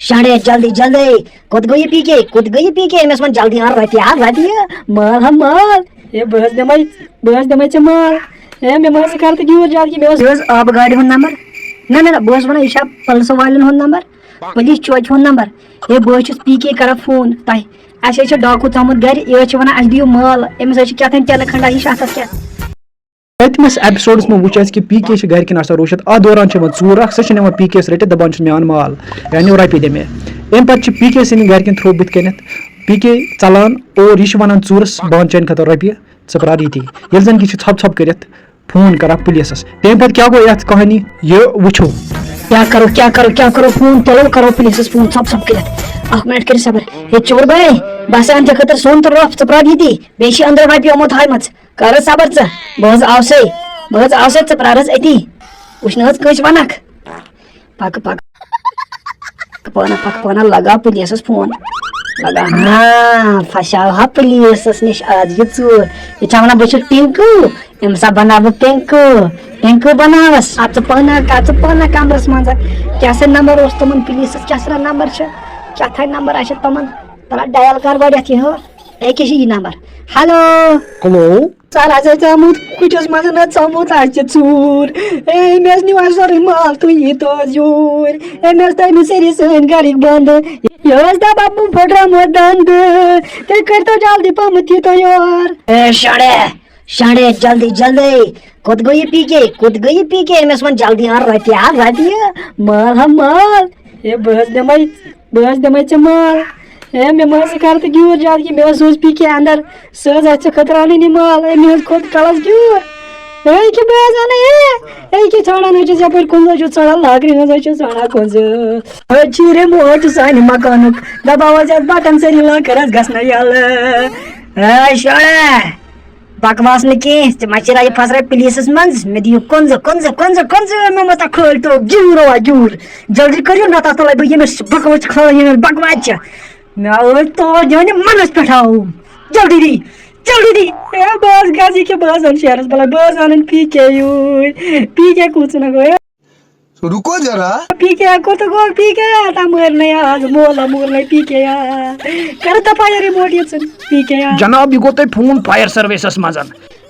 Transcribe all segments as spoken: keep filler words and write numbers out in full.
شانڈے، جلدی، جلدی۔ کوٚت گوٚو یہِ پی کے؟ کوٚت گوٚو یہِ پی کے؟ أمِس وَن جلدی اَن رۄپیہِ، اَن رۄپیہِ۔ مال ہا مال۔ ہے، بہٕ حظ دِمَے، بہٕ حظ دِمَے ژےٚ مال۔ ہے، مےٚ مہ حظ کر تہٕ گیوٗر زیادٕ کینٛہہ۔ مےٚ اوس، یہِ حظ آبہٕ گاڑِ ہُنٛد نمبر؟ نہ، نہ، نہ، بہٕ اوسُس وَنان، یہِ چھا پُلسہٕ والٮ۪ن ہُنٛد نمبر؟ پُلیٖس چوکہِ ہُنٛد نمبر؟ ہے، بہٕ حظ چھُس پی کے کران فون تۄہہِ۔ اَسہِ حظ چھِ ڈاکوٗ ژامُت گرِ، یہِ حظ چھِ وَنان، اَسہِ دِیِو مال۔ أمِس حظ چھِ کیٛاہ تام ٹٮ۪نہٕ کھنٛڈا ہِش اَتھَس کیٛاہ۔ پٔتمِس ایپیسوڈس منٛز وٕچھ اَسہِ کہِ پی کے چھِ گرِکٮ۪ن آسان روٗشِتھ، اَتھ دوران چھِ یِوان ژوٗر اکھ، سۄ چھِ نِوان پی کے یَس رٔٹِتھ، دَپان چھُس، "مےٚ اَن مال، یعنی رۄپیہِ دِ مےٚ۔" اَمہِ پتہٕ چھِ پی کے سٕنٛدِ گرِکٮ۪ن تھرٛوٗ بٕتھِ کَنٮ۪تھ پی کے ژَلان اور یہِ چھُ وَنان ژوٗرَس، "بہٕ اَنہٕ چانہِ خٲطرٕ رۄپیہِ، ژٕ پرٛار ییٚتی۔" ییٚلہِ زَن کہِ چھِ ژھۄپہٕ ژھۄپہٕ کٔرِتھ فون کران پُلیٖسَس۔ تَمہِ پتہٕ کیٛاہ گوٚو یَتھ کہانی، یہِ وٕچھو۔ کیٛاہ کرو، کیٛاہ کرو، کیٛاہ کرو؟ فون تُلو، کرو پُلیٖسَس فون، ژھۄپہٕ ژھۄپہٕ کٔرِتھ۔ اَکھ مِنٹ کٔرِو صبر۔ ہے، ژوٗر بھاے، بہٕ ہسا اَنہٕ ژےٚ خٲطرٕ سۄن تہٕ رۄپھ، ژٕ پرٛار ییٚتی۔ بیٚیہِ چھِ أنٛدرٕ رۄپیہِ یِمو تھایمَژٕ۔ کر حظ صبر ژٕ، بہٕ حظ آوسَے، بہٕ حظ آوسَے، ژٕ پرٛار حظ أتی۔ وٕچھ نہٕ حظ کٲنٛسہِ وَنَکھ۔ پَکہٕ، پَکہٕ۔ پَکہٕ پانہ، پَکہٕ پانہ، لگاو پُلیٖسَس فون۔ لگاو، ہاں، پھسیو ہا پُلیٖسَس نِش آز یہِ ژوٗر۔ یہِ چھا وَنان، "بہٕ چھُس ٹِنکوٗ"؟ أمِس ہا بَناو بہٕ پِنکوٗ۔ پِنکوٗ بَناوَس۔ اَژٕ پانہ، اَژٕ پانہ کَمرَس منٛز۔ کیٛاہ سا نمبر اوس تِمَن پُلیٖسَس؟ کیٛاہ سا نمبر چھُ؟ کیٛاہ تھانۍ نمبر آسہِ تِمَن؟ تَلہ ڈایل کر گۄڈٮ۪تھ یہِ ہُہ۔ یہِ کیٛاہ چھُ یہِ نمبر؟ ہیلو۔ ہیلو۔ سر حظ ٲسۍ آمُت کُٹھِس منٛز نہ ژامُت اَسہِ ژوٗر۔ ہے، أمۍ حظ نیوٗ اَسہِ سورُے مال، تُہۍ ییٖتو حظ یوٗرۍ۔ أمۍ حظ تھٲے مٕتۍ سٲری سٲنۍ گرِکۍ بنٛد۔ یہِ حظ دَپان بہٕ پھٕٹراومو دنٛد۔ تُہۍ کٔرۍتو جلدی پہمتھ ییٖتو یور۔ اے شاڑے، شاڑے، جلدی، جلدی۔ کوٚت گوٚو یہِ پی کے؟ کوٚت گوٚو یہِ پی کے؟ أمِس وَن جلدی اَن رۄپیہِ، اَن رۄپیہِ۔ مال ہا مال۔ ہے، بہٕ حظ دِمَے، بہٕ حظ دِمَے ژےٚ مال۔ ہے، مےٚ مہ حظ کر تہٕ گیوٗر زیادٕ کینٛہہ، مےٚ حظ سوٗز پی کے اندر۔ سُہ حظ آسہِ ژےٚ خٲطرٕ اَنٕنۍ یہِ مال، أمۍ حظ کھوٚت کَلَس گیوٗر۔ ہے، یہِ کیٛاہ بہٕ حظ اَنہٕ، ہے، ہے، یہِ کیٛاہ ژھانٛڈان حظ چھُس یَپٲرۍ کُنٛزٕ حظ چھُس ژھانٛڈان، لَکرِ ہٕنٛز حظ چھُس ژھانٛڈان کُنٛزٕ۔ حٲجی رے موت چھُ سانہِ مکانُک، دَباو حظ یَتھ بَٹَن سٲری لَکٕر حظ گژھنَے یَلہٕ۔ ہے، شاڑا، بکواس نہٕ کینٛہہ، ژٕ مہ چِرا یہِ پھسرے پُلیٖسَس منٛز، مےٚ دِیِو کُنٛزٕ، کُنٛزٕ، کُنٛزٕ، کُنٛزٕ، مےٚ مہ تَتھ کھٲلۍ تو گیوٗر اَوا گیوٗر۔ جلدی کٔرِو، نہ تَتھ تُلَے بہٕ ییٚمِس بکواس چھِ کھالان، ییٚمِس بکواس چھِ۔ مےٚ ٲسۍ تور دِوان یِم منَس پٮ۪ٹھ آو۔ جلدی دی، جلدی دی۔ اے، بہٕ حظ گژھٕ یہِ کہِ بہٕ حظ اَنہٕ شہرَس بَلاے، بہٕ حظ اَنَن پی کے یوٗرۍ۔ پی کے کُس نہ گوٚو؟ رُکو ذرا۔ پی کے کوٚت گوٚو؟ پی کے آتا مٲرنَے آز، مولا مورنَے پی کے آ۔ کَرٕ دَپا یہِ رِموٹ یہِ ژٕ پی کے آ۔ جناب، یہِ گوٚو تۄہہِ فون فایَر سٔروِسَس منٛز۔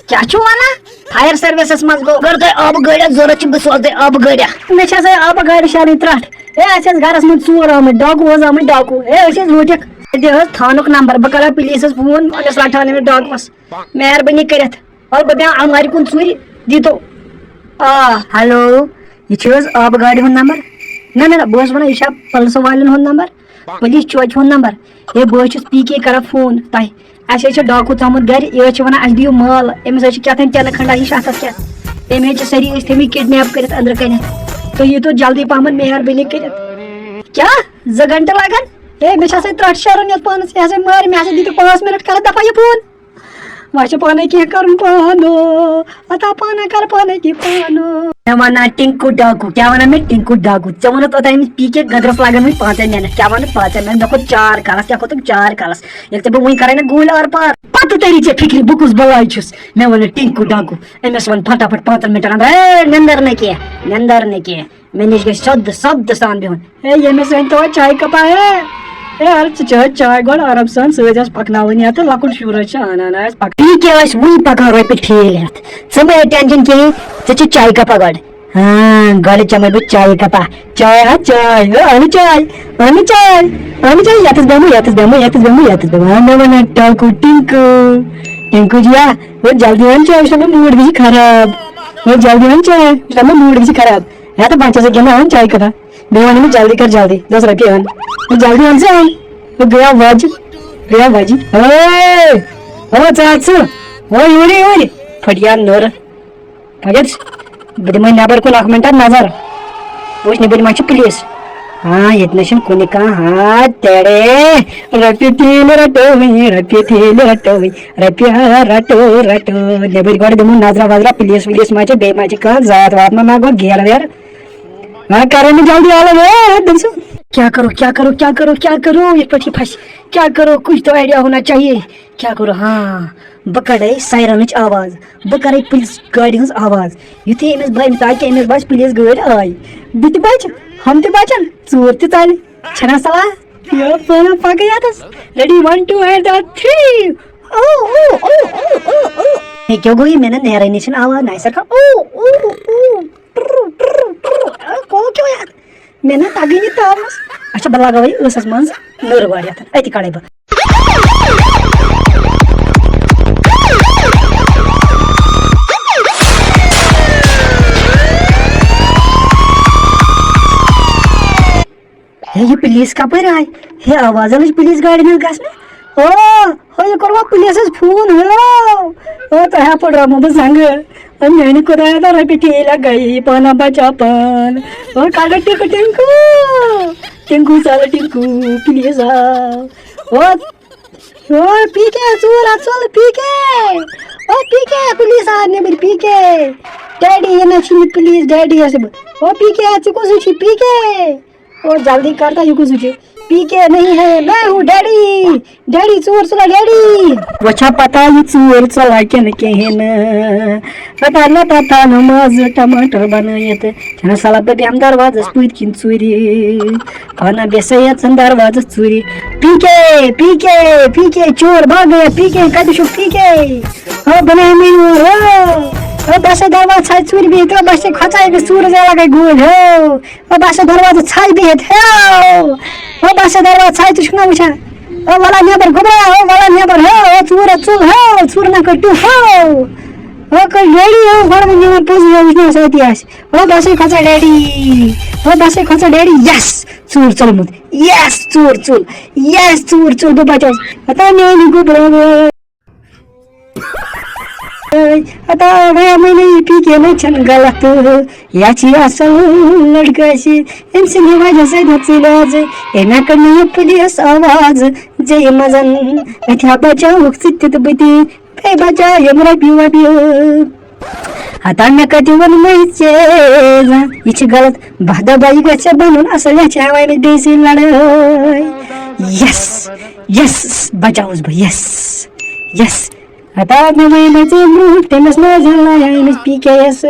کیٛاہ چھُو وَنان؟ فایَر سٔروِسَس منٛز گوٚو؟ اگر تۄہہِ آبہٕ گٲڑۍ ضوٚرَتھ چھِ، بہٕ سوزٕ تۄہہِ آبہٕ گٲڑۍ۔ مےٚ چھِ آسان آبہٕ گاڑِ شیرٕنۍ ترٛٹھ۔ ہے، اَسہِ ٲسۍ گَرَس منٛز ژوٗر آمٕتۍ، ڈاکوٗ اوس آمٕتۍ، ڈاکوٗ۔ ہے، أسۍ ٲسۍ لوٗٹِکھ۔ دِ حظ تھانُک نمبر، بہٕ کَرٕ پُلیٖسَس فون، أمِس رَٹہٕ ہَن أمِس ڈاکوٗوَس۔ مہربٲنی کٔرِتھ۔ وَلہٕ بہٕ بیٚہمہٕ اَلمارِ کُن ژوٗرِ، دیٖتو۔ آ، ہیلو، یہِ چھِ حظ آبہٕ گاڑِ ہُنٛد نمبر؟ نہ، نہ، نہ، بہٕ اوسُس وَنان، یہِ چھا پُلسہٕ والٮ۪ن ہُنٛد نمبر؟ پُلیٖس چوکہِ ہُنٛد نمبر؟ ہے، بہٕ حظ چھُس پی کے کران فون تۄہہِ۔ اَسہِ حظ چھِ ڈاکوٗ ژامُت گرِ، یہِ حظ چھِ وَنان، اَسہِ دِیِو مال، أمِس حظ چھِ کیٛاہ تام ٹٮ۪نہٕ کھنٛڈا ہِش اَتھَس کیٛاہ۔ أمۍ حظ چھِ سٲری أسۍ تھٲومٕتۍ کِڈنیپ کٔرِتھ أنٛدرٕ کَنٮ۪تھ۔ تُہۍ ییٖتو جلدی پَہمَتھ مہربٲنی کٔرِتھ۔ کیٛاہ؟ زٕ گھنٹہٕ لَگَن؟ ہے، مےٚ چھِ آسان ترٛٹھ شیرُن یَتھ پانَس، یہِ ہسا مارِ، مےٚ ہسا دِتِو پانٛژھ مِنَٹ، کَرٕ دَپا یہِ فون۔ وۄنۍ چھُ پانے کینٛہہ کرُن پانو، عطا پانا کر پانے کینٛہہ پانو۔ مےٚ وَنان ٹِنکو ڈاکو، کیٛاہ وَنان مےٚ ٹِنکو ڈاکو؟ ژےٚ ووٚنُتھ اوٚتام أمِس پی کے گدرس لگن وۄنۍ پانٛژن مِنٹ، کیٛاہ وَنہٕ پانٛژن مِنٹ؟ مےٚ کھوٚت چار کلس، کیٛاہ کھوٚتُم چار کلس؟ ییٚلہِ ژےٚ بہٕ وُنہِ کرے نہٕ گوٗلۍ آر پار، پتہٕ تری ژےٚ فِکرِ بہٕ کُس بلاے چھُس۔ مےٚ وَنہٕ ٹِنکو ڈاکو، أمِس وَن پھٹا پھٹ پانٛژن مِنٹن اندر، ہے نندر نہٕ کینٛہہ، نندر نہٕ کینٛہہ۔ مےٚ نِش گژھِ سیوٚد سبدٕ سان بِہُن۔ ہے، ییٚمِس أنۍ تو چایہِ کپا، ہے؟ ہے، اَدٕ ژٕ چےٚ چاے گۄڈٕ آرام سان، سۭتۍ آسہِ پَکناوٕنۍ یا تہٕ لۄکُٹ شُر حظ چھِ اَنان آسہِ پَک-، یہِ کیٛاہ آسہِ وُنہِ پَکان رۄپیہِ ٹھیٖل ہٮ۪تھ؟ ژٕ مہٕ ہے ٹٮ۪نشَن کِہیٖنۍ، ژٕ چےٚ چاے کپا گۄڈٕ۔ ہاں، گۄڈٕ چٮ۪مَے بہٕ چایہِ کپا۔ چاے ہا چاے، ہے، اَنہٕ چاے، اَنہٕ چاے، اَنہٕ چاے، یَتَس بیٚہمو، یَتَس بیٚہمو، یَتَس بیٚہمو، یَتَس بیٚہمو۔ ہاں، مےٚ وَنان ٹاکو ٹِنکو، ٹِنکو جِیا، ہے، جلدی اَن چاے، وٕچھ مےٚ موٗڈ گژھِ خراب۔ ہے، جلدی اَن چاے، وٕچھ مےٚ موٗڈ گژھِ خراب۔ ہے تہٕ بَچَس أکیٛاہ مےٚ اَن چایہِ کَپا۔ بیٚیہِ وَنان مےٚ جلدی کَر جلدی، دَہ رۄپیہِ اَن۔ ہے جلدی اَن ژٕ اَن۔ ہے گٔیاو وَجہِ، گٔیاو وَجہِ۔ ہے، ہے ژٕ اَژ ژٕ۔ ہے یوٗرۍ یوٗرۍ۔ پھٔٹیا نٔر۔ پھٔٹِتھ۔ بہٕ دِمَے نٮ۪بَر کُن اَکھ مِنٹَا نظر۔ وٕچھ نیٚبٕرۍ ما چھِ پُلیٖس۔ ہاں، ییٚتہِ نہ چھِنہٕ کُنہِ کانٛہہ۔ ہاں، تیڑے۔ رۄپیہِ ٹھیٖلہٕ رَٹو وۄنۍ، رۄپیہِ ٹھیٖلہٕ رَٹو وۄنۍ، رۄپیہِ ہا رَٹو، رَٹو۔ نیٚبٕرۍ گۄڈٕ دِمو نظرا وظرا، پُلیٖس وُلیٖس ما چھِ، بیٚیہِ ما چھِ کانٛہہ ذات وات ما، ما گوٚو گیرٕ ویرٕ۔ ہاں، کرو نہٕ جلدی آلو، ہے، ہے، دٔمۍ سُنٛد۔ کیٛاہ کرو، کیٛاہ کرو، کیٛاہ کرو، کیٛاہ کرو؟ یِتھ پٲٹھۍ یہِ پھسہِ۔ کیٛاہ کرو؟ کچھ تو آئیڈیا ہونا چاہیے۔ کیٛاہ کرو؟ ہاں، بہٕ کڑے سایرنٕچ آواز۔ بہٕ کرے پُلیٖس گاڑِ ہٕنٛز آواز۔ یُتھُے أمِس بَنہِ، تاکہِ أمِس باسہِ پُلیٖس گٲڑۍ آے۔ بہٕ تہِ بچہٕ، ہم تہِ بچن، ژوٗر تہِ ژَلہِ۔ چھنا صلاح؟ یو پانہ پکے یتس۔ Ready, one, two and three. او، او، او، او، او، او۔ ہے، کیٛاہ گوٚو یہِ؟ مےٚ نہ نیرٲنی چھنہٕ آواز، نہ سا کانٛہہ۔ او، او، او، ٹرو، ٹرو، ٹرو۔ او، گوٚو کیٛاہ یتھ؟ مےٚ نہ تگٲنی تاونس۔ اچھا، بہٕ لگاوٕ یہِ ٲسس منٛز نٔر گۄڈٕ یتھ۔ أتی کڑے بہٕ۔ ہے، یہِ پولیس کپٲرۍ آے؟ ہے، آواز لٔج پولیس گاڑِ منٛز گژھنہِ۔ او، ہو، یہِ کوٚروا پولیسس فون؟ ہیلو، او، تۄہہِ ہا پھٕٹراومو بہٕ زنٛگہٕ۔ او، میانہِ خۄدایا، تہٕ رۄپیہِ ٹھیٖلۍ اکھ گٔیے، پانہ بچاو پان۔ او، کاکا ٹِنکو، ٹِنکو، ٹِنکو، ژل ٹِنکو، پلیز آو۔ او، او، پی کے، ژوٗر ہا، ژل، پی کے۔ او، پی کے، پلیز آو نیبر، پی کے۔ ڈیڈی، یہِ نہ چھُنہٕ پلیز ڈیڈی یس بہٕ۔ او، پی کے، ژٕ کُس چھُے، پی کے؟ او، جلدی کر تا، یہِ کُس چھُ؟ پی کے نہیں ہے، میں ہوں ڈیڈی۔ ڈیڈی، ژوٗر ژلا ڈیڈی۔ وۄنۍ چھا پتہ یہِ ژوٗر ژلا کِنہٕ کِہیٖنۍ نہٕ؟ پتہ نہ، پتہ نہ، مازٕ ٹماٹر بنٲیِتھ۔ چھَنہ صلاح بہٕ بیٚہمہٕ دروازس پٔتۍ کِنۍ ژوٗرِ۔ پانہ بیٚہہ سا یَژھان دروازس ژوٗرِ۔ پی کے، پی کے، پی کے، چور بھاگ گیا، پی کے، کتہِ چھُکھ پی کے؟ ہو، بناو مےٚ یور، ہو۔ ہو، بہٕ سا دروازٕ ژھایہِ ژوٗرِ بِہِتھ، ہو، بہٕ سا کھۄژان أمِس ژوٗرٕ زیلہ گٔے گوٗلۍ، ہو۔ ہو، بہٕ سا دروازٕ ژھایہِ بِہِتھ، ہو۔ ہو، بہٕ سا دروازٕ ژھایہِ، ژٕ چھُکھ نا وٕچھان؟ ہو، وَلہ نٮ۪بر گوٚبرا، ہو، وَلہ نٮ۪بر، ہو، ہو، ژوٗر ہا ژوٚل، ہو، ژوٗر نہ کٔر ٹیوٚٹھ، ہو۔ ہو، کٔر ڈیڈی، ہو، گۄڈٕ وۄنۍ میون پوٚز یہِ وٕچھنَس أتی آسہِ۔ ہو، بہٕ سا کھۄژان ڈیڈی۔ ہو، بہٕ سا کھۄژان ڈیڈی، یَس، ژوٗر ژوٚلمُت۔ یَس، ژوٗر ژوٚل۔ یَس، ژوٗر ژوٚل، بہٕ بچاوُس۔ ہتا میانہِ گوٚبرا۔ ہتا ویا مٲنِو یہِ پی کے نہ چھَنہٕ غلط۔ یا چھِ یہِ اصل لڑکہٕ اَسہِ۔ أمۍ سٕنٛدِ وجہ سۭتۍ ہیوٚت ژٕ لحاظ۔ أمۍ ہا کٔر نہٕ یہِ پُلیٖس آواز۔ ژےٚ یہِ منٛزن أتھیا بچاوُکھ ژٕ تہِ تہٕ بہٕ تہِ۔ بیٚیہِ بچاو یِم رۄپیہِ وۄپیہِ۔ ہتا مےٚ کتہِ ووٚنمَے ژےٚ زانٛہہ؟ یہِ چھِ غلط۔ بہہ دۄہ بجہِ گژھِ ژےٚ بنُن اصل، یتھ چھِ ہٮ۪وان أمِس بیٚیہِ سٕنٛدۍ لڑٲے۔ یس، یس، بچاوُس بہٕ، یس، یس۔ ہتا مےٚ وَنے ژےٚ برونٛٹھ، تٔمِس نہ حظ ہٮ۪لنایہِ أمِس پی کے یس۔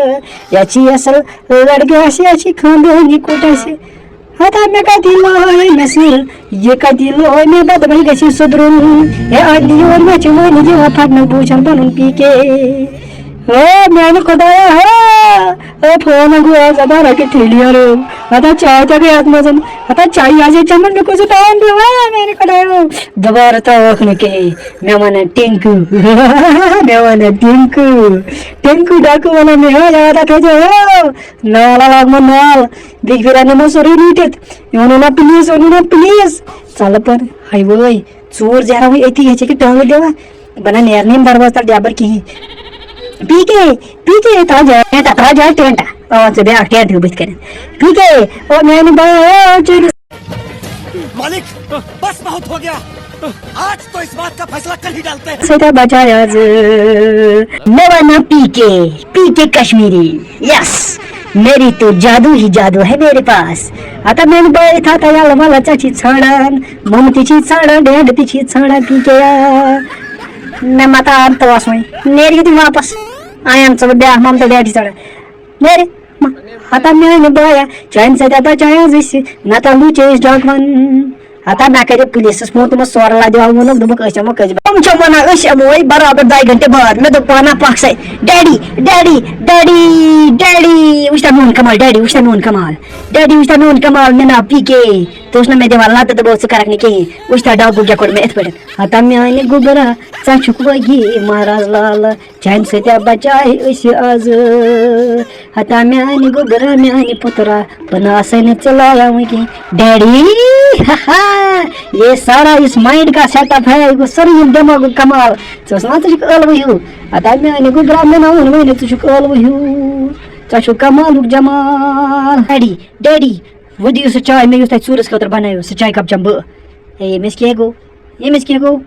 یا چھِ یہِ اصل لڑکہٕ اَسہِ، یا چھِ خاندٲنی کوٚٹ اَسہِ۔ ہتا مےٚ کَتہِ لوے مےٚ سِر، یہِ کَتہِ لوے مےٚ بدبل گژھِ سُدرُن۔ ہے اَدٕ یور مےٚ چھِ وۄنۍ دِوان پھٹنہٕ، بہٕ وٕچھَن پَنُن پی کے۔ ہو میٛانہِ خۄدایا، ہو، ہو فون گوٚو آز، ہتا رۄپیہِ ٹھیلیرو۔ ہتا چاے تہِ گٔے اَتھ منٛز۔ ہتا چاے آسہِ ہے چَمَن، مےٚ کوٚر سُہ ٹایم دِوان، میٛانہِ خۄدایا۔ دوبارٕ ترٛاوَکھ نہٕ کِہیٖنۍ۔ مےٚ وَنان ٹِنکوٗ۔ مےٚ وَنان ٹِنکوٗ۔ ٹِنکوٗ ڈاکوٗ وَنان مےٚ، ہو، یاد ہا تھٲیزیو، ہو۔ نال ہا لاگمو نال۔ بیٚکہِ پھِرِ اَنہِ مےٚ سورُے روٗٹِتھ۔ یہِ وَنو نا پلیٖز، وَنو نا پلیٖز۔ ژَلہٕ پَر، ہاے وٲے، ژوٗر زیرا وۄنۍ أتی، یہِ چھِ أکیٛاہ ٹٲنٛگہٕ دِوان۔ بہٕ نہ نیرٕ نہٕ ییٚمہِ دروازٕ تَل نٮ۪بَر کِہیٖنۍ۔ پی کے، پی کے، ترٛاو جاے، تَتھ ترٛاو جاے ٹٮ۪نٛٹ۔ آ، ژٕ بیٛاکھ ٹٮ۪نٛٹ ہیوٗ بٕتھِ کَنٮ۪تھ۔ پی کے، او میٛانہِ بایہِ، او چٲنِس۔ मालिक, बस बहुत हो गया। आज तो इस बात का फैसला कर ही डालते हैं। سۭتۍ بچاے آز۔ مےٚ وَنان پی کے، پی کے کشمیٖری۔ یس، میری تو جادو ہی جادو ہے میرے پاس۔ ہتا میٛانہِ بٲے تھاو تہٕ یَلہٕ وَلہٕ، ژےٚ چھی ژھانٛڈان، مُمہٕ تہِ چھی ژھانٛڈان، ڈیڈ تہِ چھی ژھانٛڈان، پی کے۔ مےٚ مَتان تہٕ اوس وۄنۍ، نیرِ یہِ تہِ واپس۔ آیان ژٕ بیٛاکھ مَمہٕ تہٕ ڈیڈ چھی ژھانٛڈان۔ نیرِ۔ ہتا میٛانہِ بایہ، چانہِ سۭتۍ ہتا چایہِ آز أسۍ، نتہٕ لُچے أسۍ ڈاکوَن۔ ہتا مےٚ کَرِ پُلیٖسَس فون، تِمو سورٕ لَدیو ووٚنُکھ، دوٚپُکھ، "أسۍ یِمو کٔژِ بجہِ؟" تِم چھِ وَنان، "أسۍ یِمو وۄنۍ برابر دۄیہِ گھنٹہِ بعد۔" مےٚ دوٚپ پانہ پَکھ سا، "ڈیڈی، ڈیڈی، ڈیڈی، ڈیڈی، وٕچھ تا میون کمال، ڈیڈی، وٕچھ تا میون کمال، ڈیڈی، وٕچھ تا میون کمال، مےٚ ناو پی کے۔" تہِ اوس نہٕ مےٚ دِوان لَتہٕ، دوٚپُکھ، "ژٕ کَرَکھ نہٕ کِہیٖنۍ، وٕچھ تا ڈاکوٗ کیٛاہ کوٚر مےٚ یِتھ پٲٹھۍ۔" ہتا میٛانہِ گوٚبرا، ژٕ چھُکھ وٲگی مہراز لال۔ چانہِ سۭتۍ بچاے أسۍ آز۔ ہتا میانہِ گوٚبرا، میانہِ پُترا، بہٕ نہ آسے نہٕ ژےٚ لایان وٕنکٮ۪ن۔ ڈیڈی، ہا ہا، یہ سارا اس مائنڈ کا سیٹ اپ ہے، یہ گوٚو سورُے ییٚمہِ دٮ۪ماغُک کمال۔ ژٕ اوس نا، ژٕ چھُکھ ٲلوٕ ہیوٗ۔ ہتا میانہِ گوٚبرا، مےٚ نہ ووٚن وۄنۍ، ژٕ چھُکھ ٲلوٕ ہیوٗ۔ ژےٚ چھُکھ کمالُک جمال۔ ڈیڈی، ڈیڈی، وۄنۍ دِیِو سُہ چاے مےٚ، یُس تۄہہِ ژوٗرَس خٲطرٕ بنٲیِو، سُہ چاے کپ چٮ۪مہٕ بہٕ۔ ہے، ییٚمِس کیٛاہ گوٚو؟ ییٚمِس کیٛاہ گوٚو؟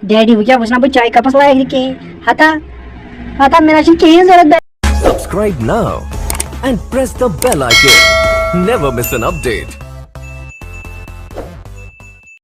ڈیڈی، وۄنۍ کیٛاہ وٕچھنہ بہٕ چایہِ کپس لایق نہٕ کِہیٖنۍ۔ ہتا، ہتا، مےٚ نہ چھُنہٕ کِہیٖنۍ ضوٚرتھ۔ Subscribe now and press the bell icon. Never miss an update.